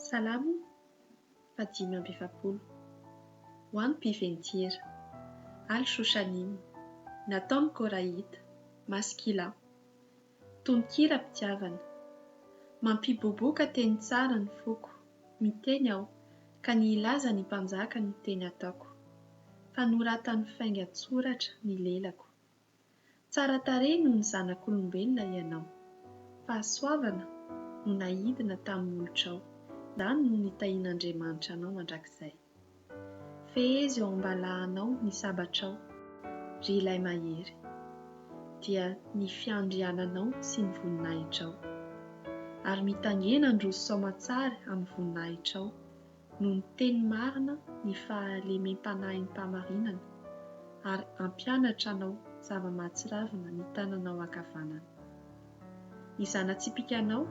Salamo fahadimy amby efapolo. Ho an'ny mpiventy hira. Al Shoshanim. Nataon'ny Korahita. Maskila. Tononkira-pitiavana. Mampiboboka teny tsara ny foko. Miteny aho, ka ny hilaza ny mpanjaka no teny ataoko. Fanoratan'ny faingan-tsoratra ny lelako. Tsara tarehy noho ny zanak'olombelona ianao. Fahasoavana no naidina tamin'ny molotrao. Izany no nitahian'Andriamanitra anao mandrakizay. Fehezo eo am-balahanao ny sabatrao, ry ilay mahery, dia ny fiandriananao sy ny voninahitrao. Ary mitangena handroso soamatsary amin'ny voninahitrao. Noho ny teny marina ny fahalemem-panahim-pahamarinana, ary hampianatra anao zava-mahatsiravina ny tananao ankavanana. Ny zana-tsipìkanao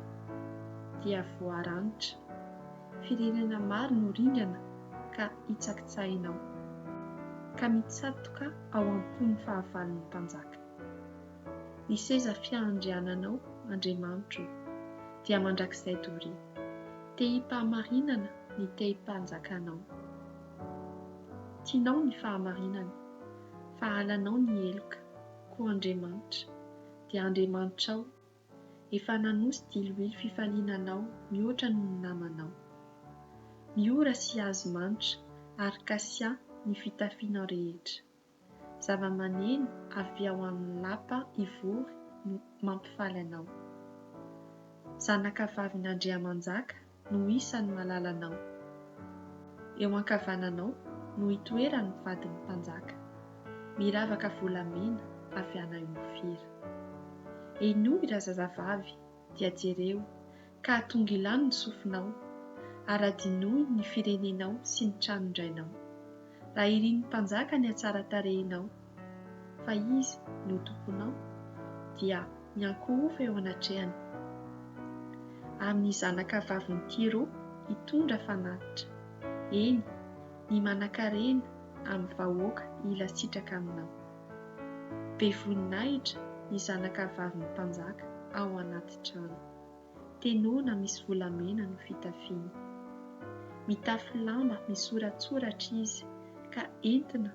dia voaranitra. Firenena maro no ringana ka hitsakitsahinao, ka mitsatoka ao am-pon'ny fahavalon'ny mpanjaka. Ny seza fiandriananao, Andriamanitro ô, dia mandrakizay doria. Tehim-pahamarinana ny tehim-panjakanao. Tianao ny fahamarinana, fa halanao ny heloka, koa Andriamanitra, dia Andriamanitrao, efa nanosy diloilo fifaliana anao mihoatra noho ny namanao. Miora sy hazo manitra ary kasia ny fitafianao rehetra. Zava-maneno avy ao amin'ny lapa Ivory no mampifaly anao. Zanakavavin'Andriamanjaka no isan'ny malalanao. Eo ankavananao no itoeran'ny vadin'ny mpanjaka, miravaka volamena avy any Ofira. Henoy razazavavy dia jereo, ka atongilano ny sofinao, ary adinoy ny firenenao sy ny tranon-drainao. Raha irin'ny mpanjaka ny hatsaran-tarehinao, fa izy no tomponao, dia miankohofa eo anatrehany. Amin'ny zanakavavin'i Tyro hitondra fanatitra, eny, ny manankarena amin'ny vahoaka hila sitraka aminao. Be voninahitra ny zanakavavin'ny mpanjaka ao anaty trano. Tenona misy volamena no fitafiany. Mitafy lamba misoratsoratra izy ka entina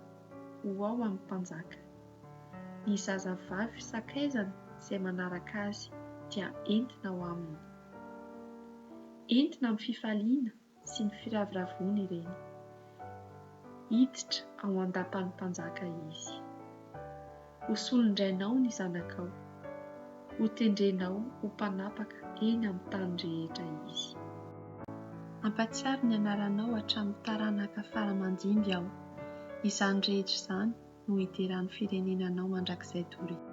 ho ao amin'ny mpanjaka. Ny zazavavy sakaizany izay manaraka azy dia entina ao aminy. Entina amin'ny fifaliana sy ny firavoravoana ireny. Hiditra ao an-dapan'ny mpanjaka izy. Ho solon-drainao ny zanakao. Hotendrenao ho mpanapaka eny amin'ny tany rehetra izy. Hampahatsiaro ny anaranao hatramin'ny taranaka fara aman-dimby aho. Izany rehetra izany no hideran'ny firenena anao mandrakizay doria.